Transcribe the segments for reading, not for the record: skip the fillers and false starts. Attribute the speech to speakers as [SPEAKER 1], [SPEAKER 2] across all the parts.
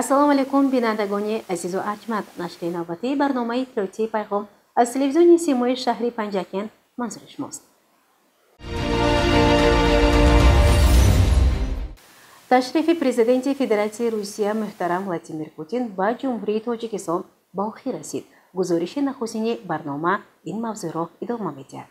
[SPEAKER 1] Ассалому алайкум, бинандагони азизу арҷманд. Нашри навбатии барномаи иттилоотии Пайғом аз телевизиони Симои шаҳри Панҷакент манзури шумост. Ташрифи президенти Федератсияи Русия муҳтарам Владимир Путин ба Ҷумҳурии Тоҷикистон ба охир расид. Гузориши нахустини барнома ин мавзӯъро идома медиҳад.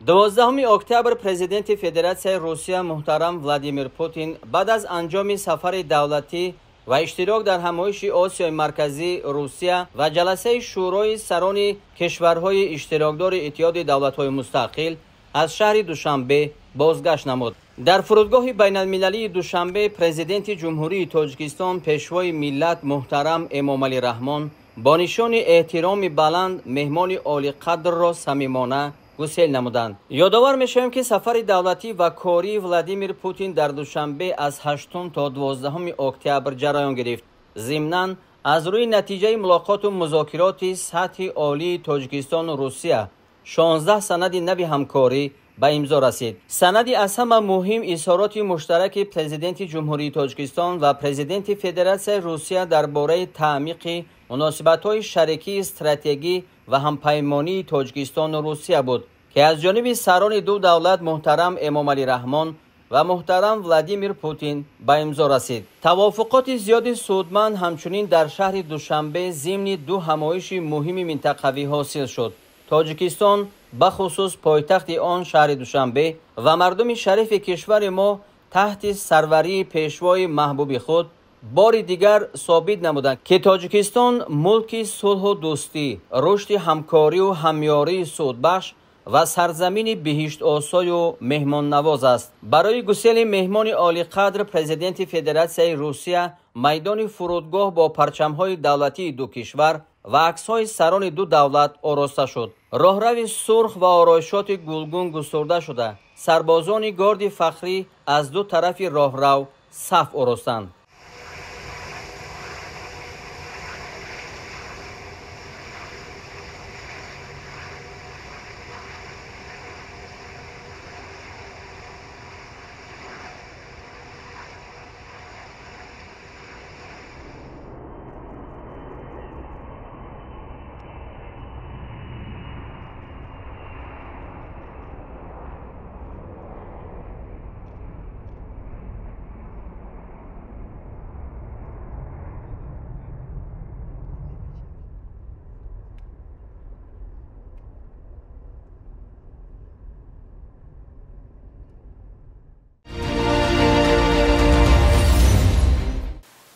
[SPEAKER 2] 12 октябр президенти Федератсияи Русия муҳтарам Владимир Путин баъд аз анҷоми сафари давлатӣ ва иштирок дар ҳамоиши Осиёи Марказӣ Русия ва ҷаласаи Шӯрои сарони кишварҳои иштирокдори Иттиҳоди давлатҳои мустақил аз шаҳри Душанбе бозгашт намуд. Дар фурудгоҳи байналмилалии Душанбе президенти Ҷумҳурии Тоҷикистон пешвои миллат муҳтарам Эмомалӣ Раҳмон бо нишони эҳтироми баланд меҳмони олиқадрро самимона гусел намуданд. Ёдовар мешавем, ки сафари давлатӣ ва кории Владимир Путин дар Душанбе аз 8 то 12 октябр ҷараён гирифт. Зимнан аз рӯи натиҷаи мулоқоту музокироти сатҳи олии Тоҷикистону Русия 16 санади нави ҳамкорӣ ба имзо расид. Санади аз ҳама муҳим изҳороти муштараки президенти Ҷумҳурии Тоҷикистон ва президенти Федератсияи Русия дар бораи таъмиқи муносибатҳои шарикии стратегӣ ва ҳампаймонии Тоҷикистону Русия буд, ки аз ҷониби сарони ду давлат муҳтарам Эмомалӣ Раҳмон ва муҳтарам Владимир Путин ба имзо расид. Тавофуқоти зиёди судманд ҳамчунин дар шаҳри Душанбе зимни ду ҳамоиши муҳими минтақавӣ ҳосил шуд. Тоҷикистон, бахусус пойтахти он шаҳри Душанбе ва мардуми шарифи кишвари мо таҳти сарварии пешвои маҳбуби худ бори дигар собит намуданд, ки Тоҷикистон мулки сулҳу дӯстӣ, рушди ҳамкорию ҳамёрии судбахш ва сарзамини биҳиштосою меҳмоннавоз аст. Барои гусели меҳмони олиқадр президенти Федератсияи Русия майдони фурудгоҳ бо парчамҳои давлатии ду кишвар ва аксҳои сарони ду давлат ороста шуд. Роҳрави сурх ва ороишоти гулгун густурда шуда, сарбозони горди фахрӣ аз ду тарафи роҳрав саф оростанд.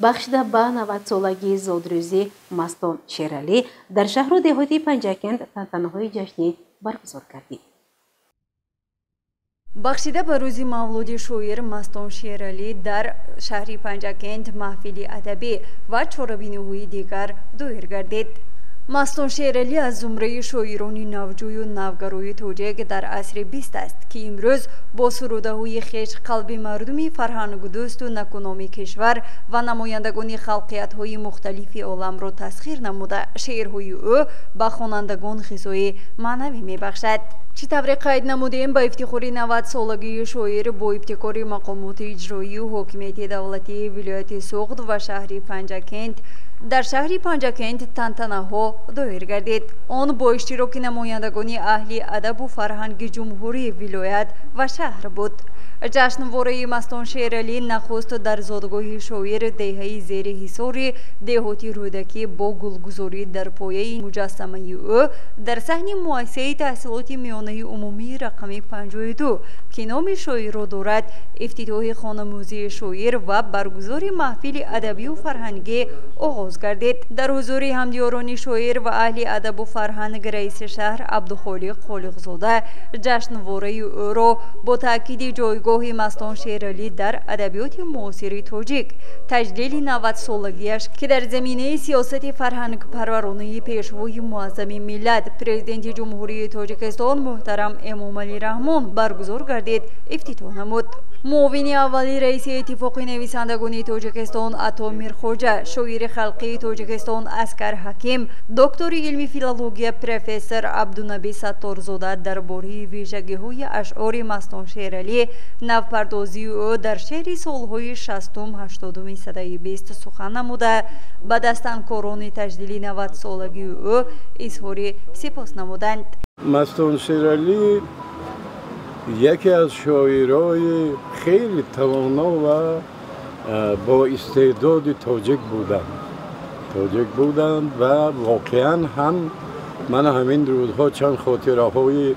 [SPEAKER 1] Бахшида ба 90-солагии зодрӯзи Мастон Шералӣ дар шаҳру деҳоти Панҷакент тантанаҳои ҷашнӣ баргузор гардид.
[SPEAKER 3] Бахшида ба рӯзи мавлуди шоир Мастон Шералӣ дар шаҳри Панҷакент маҳфили адабӣ ва чорабиниҳои дигар доир гардид. Мастон Шералӣ аз зумраи шоирони навҷӯю навгарои тоҷик дар асри 20 аст, ки имрӯз бо сурудаҳои хеш қалби мардуми фарҳангдӯсту накуноми кишвар ва намояндагони халқиятҳои мухталифи оламро тасхир намуда, шеърҳои ӯ ба хонандагон ғизои маънавӣ мебахшад. Чӣ тавре қайд намудем, ба ифтихори 90-солагии шоир бо ибтикори мақомоти иҷроию ҳокимияти давлатии вилояти Суғд ва шаҳри Панҷакент дар шаҳри Панҷакент тантанаҳо доир гардид. Он бо иштироки намояндагони аҳли адабу фарҳанги ҷумҳурӣ, вилоят ва шаҳр буд. Ҷашнвораи Мастон Шералӣ нахуст дар зодгоҳи шоир деҳаи зери ҳисори деҳоти Рӯдакӣ бо гулгузорӣ дар пояи муҷассамаи ӯ дар саҳни муассисаи таҳсилоти миёнаи умумии рақами 52, ки номи шоирро дорад, ифтитоҳи хонамузии шоир ва баргузори маҳфили адабию фарҳангӣ оғоз гардид. Дар ҳузури ҳамдиёрони шоир ва аҳли адабу фарҳанг раиси шаҳр Абдухолиқ Холиқзода ҷашнвораи ӯро бо таъкиди ҷойгоҳи Мастон Шералӣ дар адабиёти муосири тоҷик, таҷлили 90-солагиаш, ки дар заминаи сиёсати фарҳангпарваронаи пешвои муаззами миллат, президенти Ҷумҳурии Тоҷикистон муҳтарам Эмомалӣ Раҳмон баргузор гардид, ифтитоҳ намуд. Муовини аввали раиси Иттифоқи нависандагони Тоҷикистон Ато Мирхоҷа, шоири халқии Тоҷикистон Аскар Ҳаким, доктори илми филология профессор Абдунаби Сатторзода дар бораи вижагиҳои ашъори Мастон Шералӣ, навпардозии ӯ дар шеъри солҳои 60-80-уми садаи 20 сухан намуда, ба дастанкорони таҷлили 90-солагии ӯ изҳори сипос намуданд.
[SPEAKER 4] Мастон Шералӣ яке аз шоирои хеле тавоно ва бо истеъдоди тоҷик буданд ва воқеан ҳам ман ҳамин рӯзҳо чанд хотираҳои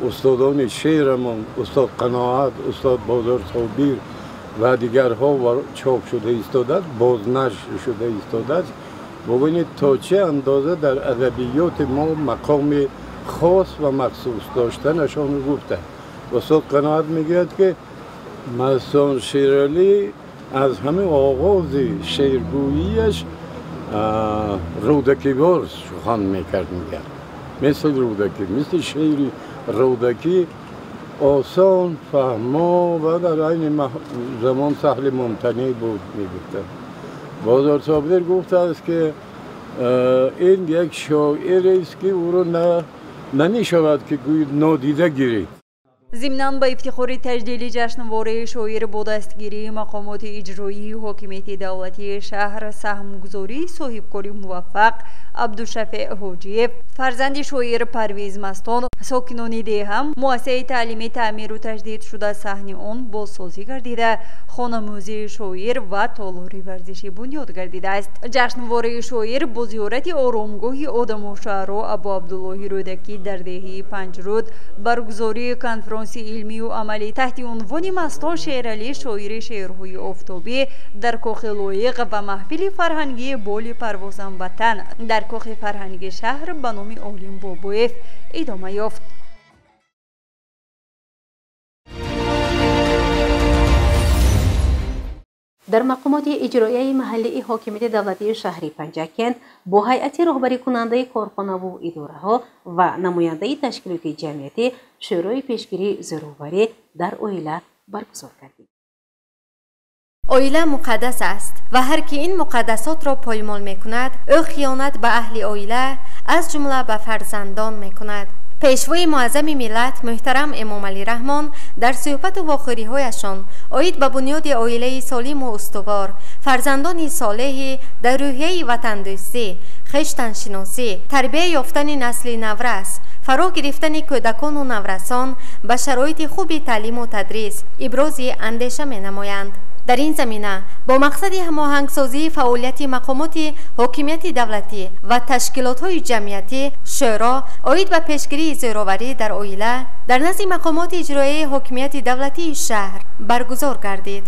[SPEAKER 4] устодони шеърамон, устод Қаноат, устод Бозор Собир ва дигарҳо чоп шуда истодааст, бознашр шуда истодааст. Бубинед то чӣ андоза дар адабиёти мо мақоми хос ва махсус доштанашон гуфта. Устод Қаноат мегӯяд, ки Мастон Шералӣ аз ҳамин оғози шеъргӯияш рӯдакивор сухан мекард, мегӯяд. Мисли Рӯдакӣ, мисли шеъри Рӯдакӣ осон, фаҳмо ва дар айни замон саҳли мумтанӣ буд, мегуфтанд. Бозор Собир гуфтааст, ки ин як шоирест, ки ӯро намешавад ки гӯед нодида гиред.
[SPEAKER 3] Зимнан ба ифтихори таҷлили ҷашнвораи шоир бо дастгирии мақомоти иҷроии ҳокимияти давлатии шаҳр, саҳмгузории соҳибкори муваффақ Абдушафеъ Ҳоҷиев, фарзанди шоир Парвиз Мастон, сокинони деҳа муассисаи таълимӣ таъмиру таҷдид шуда, саҳни он бозсозӣ гардида, хонамӯзии шоир ва толори варзишӣ бунёд гардидааст. Ҷашнвораи шоир бо зиёрати оромгоҳи одамушаъро Абу Абдуллоҳи Рӯдакӣ дар деҳаи Панҷруд, баргузории конфронси илмию амалӣ таҳти унвони Мастон Шералӣ шоири шеърҳои офтобӣ дар кохи лоиқ ва маҳфили фарҳангии боли парвозам ватан дар кохи фарҳанги шаҳр ба номи Олим Бобоев идома ёфт.
[SPEAKER 1] Дар мақомоти иҷроияи маҳаллии ҳокимияти давлатии шаҳри Панҷакент бо ҳайати роҳбарикунандаи корхонаву идораҳо ва намояндаи ташкилоти ҷамъиятӣ шӯрои пешгирии зӯроварӣ дар оила баргузор кардид.
[SPEAKER 5] Оила муқаддас аст ва ҳар ки ин муқаддасотро поймол мекунад, ӯ хиёнат ба аҳли оила, аз ҷумла ба фарзандон мекунад. Пешвои муаззами миллат муҳтарам Эмомалӣ Раҳмон дар суҳбату вохӯриҳояшон оид ба бунёди оилаи солиму устувор, фарзандони солеҳӣ дар рӯҳияи ватандӯстӣ, хештаншиносӣ, тарбия ёфтани насли наврас, фаро гирифтани кӯдакону наврасон ба шароити хуби таълиму тадрис ибрози андеша менамоянд. Дар ин замина бо мақсади ҳамоҳангсозии фаъолияти мақомоти ҳокимияти давлатӣ ва ташкилотҳои ҷамъиятӣ шӯро оид ба пешгирии зӯроварӣ дар оила дар назди мақомоти иҷроияи ҳокимияти давлатии шаҳр баргузор гардид.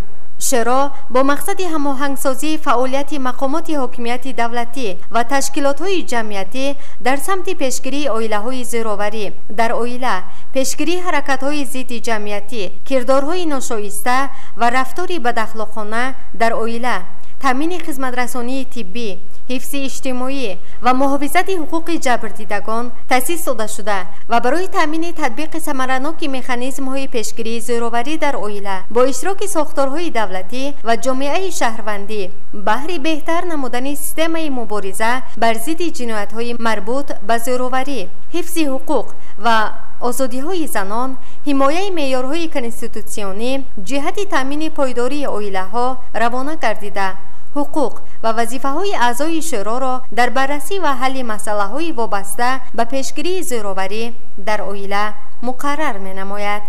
[SPEAKER 5] Шӯро бо мақсади ҳамоҳангсозии фаъолияти мақомоти ҳокимияти давлатӣ ва ташкилотҳои ҷамъиятӣ дар самти пешгирии оилаҳои зӯроварӣ дар оила, пешгирии ҳаракатҳои зидди ҷамъиятӣ, кирдорҳои ношоиста ва рафтори бадахлоқона дар оила, таъмини хизматрасонии тиббӣ, ҳифзи иҷтимоӣ ва муҳофизати ҳуқуқи ҷабрдидагон таъсис дода шуда ва барои таъмини татбиқи самараноки механизмҳои пешгирии зӯроварӣ дар оила бо иштироки сохторҳои давлатӣ ва ҷомеаи шаҳрвандӣ баҳри беҳтар намудани системаи мубориза бар зидди ҷиноятҳои марбут ба зӯроварӣ, ҳифзи ҳуқуқ ва озодиҳои занон, ҳимояи меъёрҳои конститутсионӣ ҷиҳати таъмини пойдории оилаҳо равона гардида, ҳуқуқ ва вазифаҳои аъзои шӯроро дар баррасӣ ва ҳалли масъалаҳои вобаста ба пешгирии зӯроварӣ дар оила муқаррар менамояд.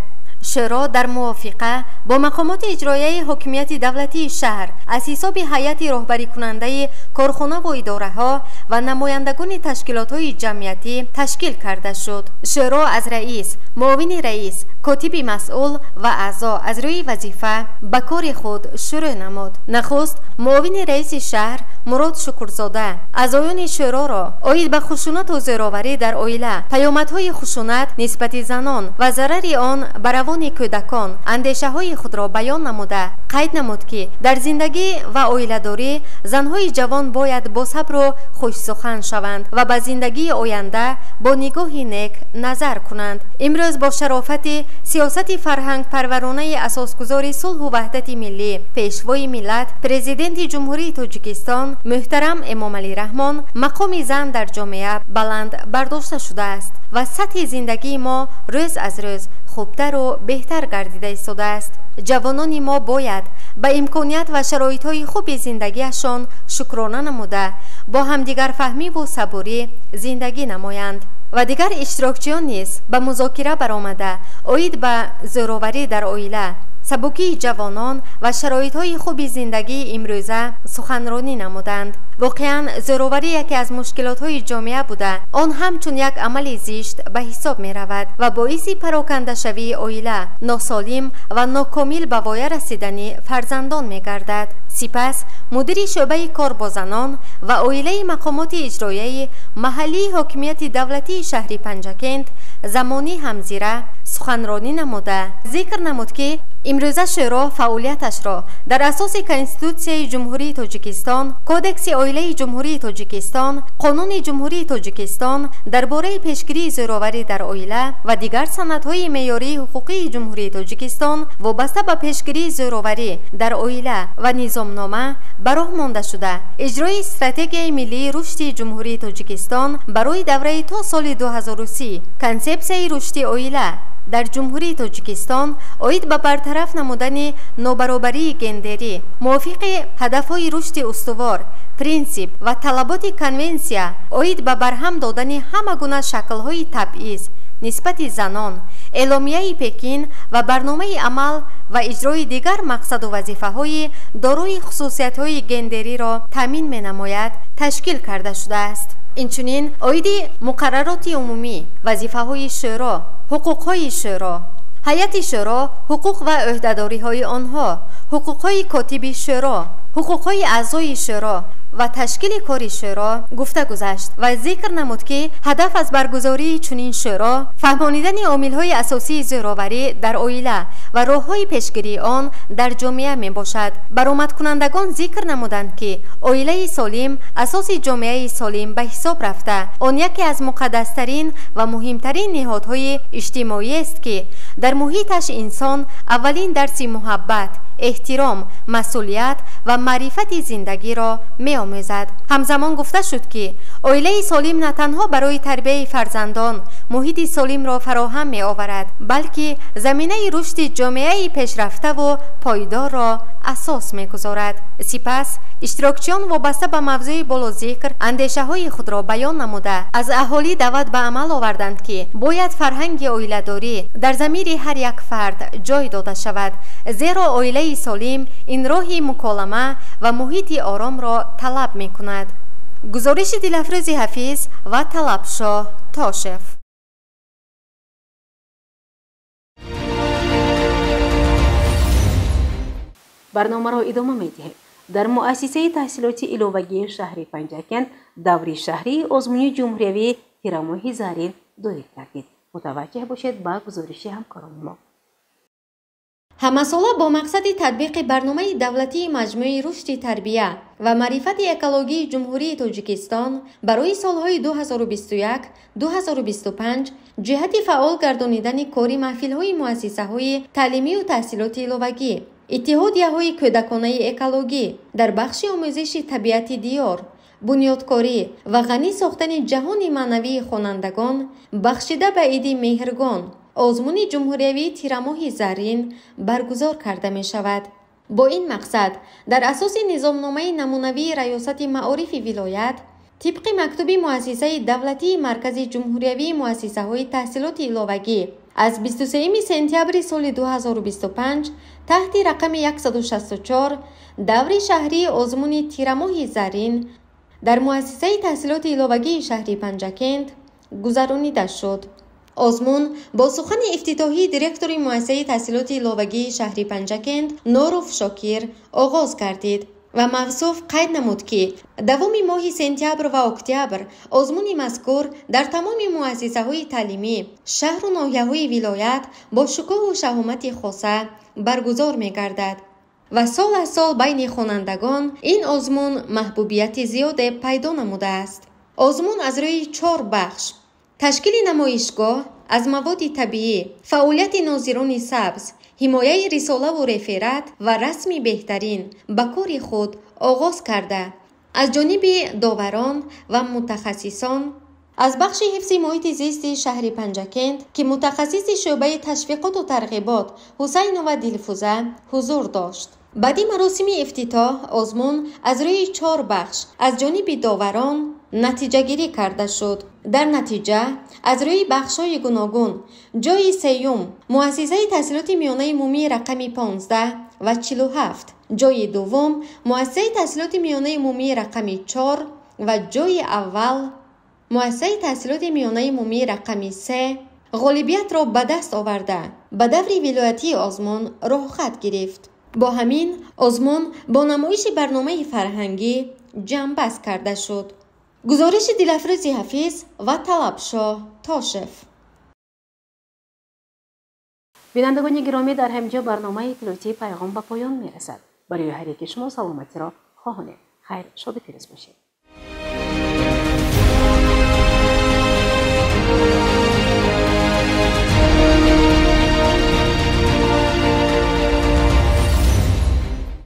[SPEAKER 5] Шӯро дар мувофиқа бо мақомоти иҷроияи ҳокимияти давлатии шаҳр аз ҳисоби ҳайати роҳбарикунандаи корхонаву идораҳо ва намояндагони ташкилотҳои ҷамъиятӣ ташкил карда шуд. Шӯро аз раис, муовини раис, котиби масъул ва аъзо аз рӯи вазифа ба кори худ шурӯъ намуд. Нахуст муовини раиси шаҳр Мурод Шукурзода аъзоёни шӯроро оид ба хушунату зӯроварӣ дар оила, паёмадҳои хушунат нисбати занон ва зарари он ба забони кӯдакон андешаҳои худро баён намуда, қайд намуд, ки дар зиндагӣ ва оиладорӣ занҳои ҷавон бояд бо сабру хушсухан шаванд ва ба зиндагии оянда бо нигоҳи нек назар кунанд. Имрӯз бо шарофати сиёсати фарҳангпарваронаи асосгузори сулҳу ваҳдати миллӣ, Пешвои миллат, Президенти Ҷумҳурии Тоҷикистон муҳтарам Эмомалӣ Раҳмон мақоми зан дар ҷомеа баланд бардошта шудааст ва сатҳи зиндагии мо рӯз аз рӯз хубтару беҳтар гардида истодааст. Ҷавонони мо бояд ба имконият ва шароитҳои хуби зиндагиашон шукрона намуда, бо ҳамдигарфаҳмиву сабурӣ зиндагӣ намоянд. Ва дигар иштирокчиён низ ба музокира баромада, оид ба зӯроварӣ дар оила, сабукии ҷавонон ва шароитҳои хуби зиндагии имрӯза суханронӣ намуданд. Воқеан, зӯроварӣ яке аз мушкилотҳои ҷомеа буда, он ҳамчун як амали зишт ба ҳисоб меравад ва боиси парокандашавии оила, носолим ва нокомил ба воя расидани фарзандон мегардад. Сипас мудири шӯъбаи кор бо занон ва оилаи мақомоти иҷроияи маҳаллии ҳокимияти давлатии шаҳри Панҷакент Замонӣ Ҳамзира суханронӣ намуда, зикр намуд, ки имрӯза шӯро фаъолияташро дар асоси Конститутсияи Ҷумҳурии Тоҷикистон, Кодекси оилаи Ҷумҳурии Тоҷикистон, Қонуни Ҷумҳурии Тоҷикистон дар бораи пешгирии зӯроварӣ дар оила ва дигар санадҳои меъёрии ҳуқуқии Ҷумҳурии Тоҷикистон вобаста ба пешгирии зӯроварӣ дар оила ва низомнома ба роҳ монда шуда, иҷрои Стратегияи миллии рушди Ҷумҳурии Тоҷикистон барои давраи то соли 2030, Консепсияи рушди оила дар Ҷумҳурии Тоҷикистон оид ба бартараф намудани нобаробарии гендерӣ мувофиқи ҳадафҳои рушди устувор, принсип ва талаботи конвенсия оид ба барҳам додани ҳама гуна шаклҳои табъиз нисбати занон, Эъломияи Пекин ва барномаи амал ва иҷрои дигар мақсаду вазифаҳои дорои хусусиятҳои гендериро таъмин менамояд, ташкил карда шудааст. Инчунин оиди муқаррароти умумӣ, вазифаҳои шӯро, ҳуқуқҳои шӯро, ҳайати шӯро, ҳуқуқ ва ӯҳдадориҳои онҳо, ҳуқуқҳои котиби шӯро, ҳуқуқҳои аъзои шӯро ва ташкили кори шӯро гуфта гузашт ва зикр намуд, ки ҳадаф аз баргузории чунин шӯро фаҳмонидани омилҳои асосии зӯроварӣ дар оила ва роҳҳои пешгирии он дар ҷомеа мебошад. Баромадкунандагон зикр намуданд, ки оилаи солим асоси ҷомеаи солим ба ҳисоб рафта, он яке аз муқаддастарин ва муҳимтарин ниҳодҳои иҷтимоиест, ки дар муҳиташ инсон аввалин дарси муҳаббат, эҳтиром, масъулият ва маърифати зиндагиро меомӯзад. Ҳамзамон гуфта шуд, ки оилаи солим на танҳо барои тарбияи фарзандон муҳити солимро фароҳам меоварад, балки заминаи рушди ҷомеаи пешрафтаву пойдорро асос мегузорад. Сипас иштирокчиён вобаста ба мавзӯи болозикр андешаҳои худро баён намуда, аз аҳолӣ даъват ба амал оварданд, ки бояд фарҳанги оиладорӣ дар замири ҳар як фард ҷой дода шавад, зеро оилаи солим ин роҳи муколама ва муҳити оромро талаб мекунад. Гузориши Дилафрӯзи Ҳафиз ва Талабшоҳ Тошев.
[SPEAKER 1] Барномаро идома медиҳем. Дар муассисаи таҳсилоти иловагии шаҳри Панҷакент даври шаҳрии озмуни ҷумҳуриявии «Тирамоҳи зарин» доир гардид. Мутаваҷҷеҳ бошед ба гузориши ҳамкорони мо.
[SPEAKER 5] Ҳамасола бо мақсади татбиқи барномаи давлатии маҷмӯи рушди тарбия ва маърифати экологии Ҷумҳурии Тоҷикистон барои солҳои 2021-2025 ҷиҳати фаъол гардонидани кори маҳфилҳои муассисаҳои таълимию таҳсилоти иловагӣ, иттиҳодияҳои кӯдаконаи экологӣ дар бахши омӯзиши табиати диёр, бунёдкорӣ ва ғанӣ сохтани ҷаҳони маънавии хонандагон бахшида ба иди Меҳргон озмуни ҷумҳуриявии «Тирамоҳи зарин» баргузор карда мешавад. Бо ин мақсад дар асоси низомномаи намунавии Раёсати маорифи вилоят тибқи мактуби муассисаи давлатии Маркази ҷумҳуриявии муассисаҳои таҳсилоти иловагӣ аз 23 сентябри соли 2025 таҳти рақами 164 даври шаҳрии озмуни «Тирамоҳи зарин» дар муассисаи таҳсилоти иловагии шаҳри Панҷакент гузаронида шуд. Озмун бо сухани ифтитоҳии директори муассисаи таҳсилоти иловагии шаҳри Панҷакент Норов Шокир оғоз гардид. Ва мавсуф қайд намуд, ки давоми моҳи сентябр ва октябр озмуни мазкур дар тамоми муассисаҳои таълимӣ, шаҳру ноҳияҳои вилоят бо шукӯҳу шаҳомати хоса баргузор мегардад ва сол аз сол байни хонандагон ин озмун маҳбубияти зиёде пайдо намудааст. Озмун аз рӯи 4 бахш: ташкили намоишгоҳ аз маводи табиӣ, фаъолияти нозирони сабз, ҳимояи рисолаву реферат ва расми беҳтарин ба кори худ оғоз карда, аз ҷониби доварон ва мутахассисон аз бахши ҳифзи муҳити зисти шаҳри Панҷакент, ки мутахассиси шӯъбаи ташвиқоту тарғибот Ҳусайнова Дилфуза ҳузур дошт. Баъди маросими ифтитоҳ озмун аз рӯи 4 бахш аз ҷониби доварон натиҷагирӣ карда шуд. Дар натиҷа аз рӯи бахшҳои гуногун ҷойи сеюм муассисаи таҳсилоти миёнаи умумии рақами 15 ва 47, ҷойи дуввум муассисаи таҳсилоти миёнаи умумии рақами 4 ва ҷойи аввал муассисаи таҳсилоти миёнаи умумии рақами 3 ғолибиятро ба даст оварда, ба даври вилоятии озмун роҳхат гирифт. Бо ҳамин озмун бо намоиши барномаи фарҳангӣ ҷамъбаст карда шуд. Гузориши Дилафрӯзи Ҳафиз ва Талабшоҳ Тошев.
[SPEAKER 1] Бинандагони гиромӣ, дар ҳамин ҷо барномаи иттилоотии Пайғом ба поён мерасад. Барои ҳар яки шумо саломатиро хоҳонем. Хайр, шоду фирӯз бошед.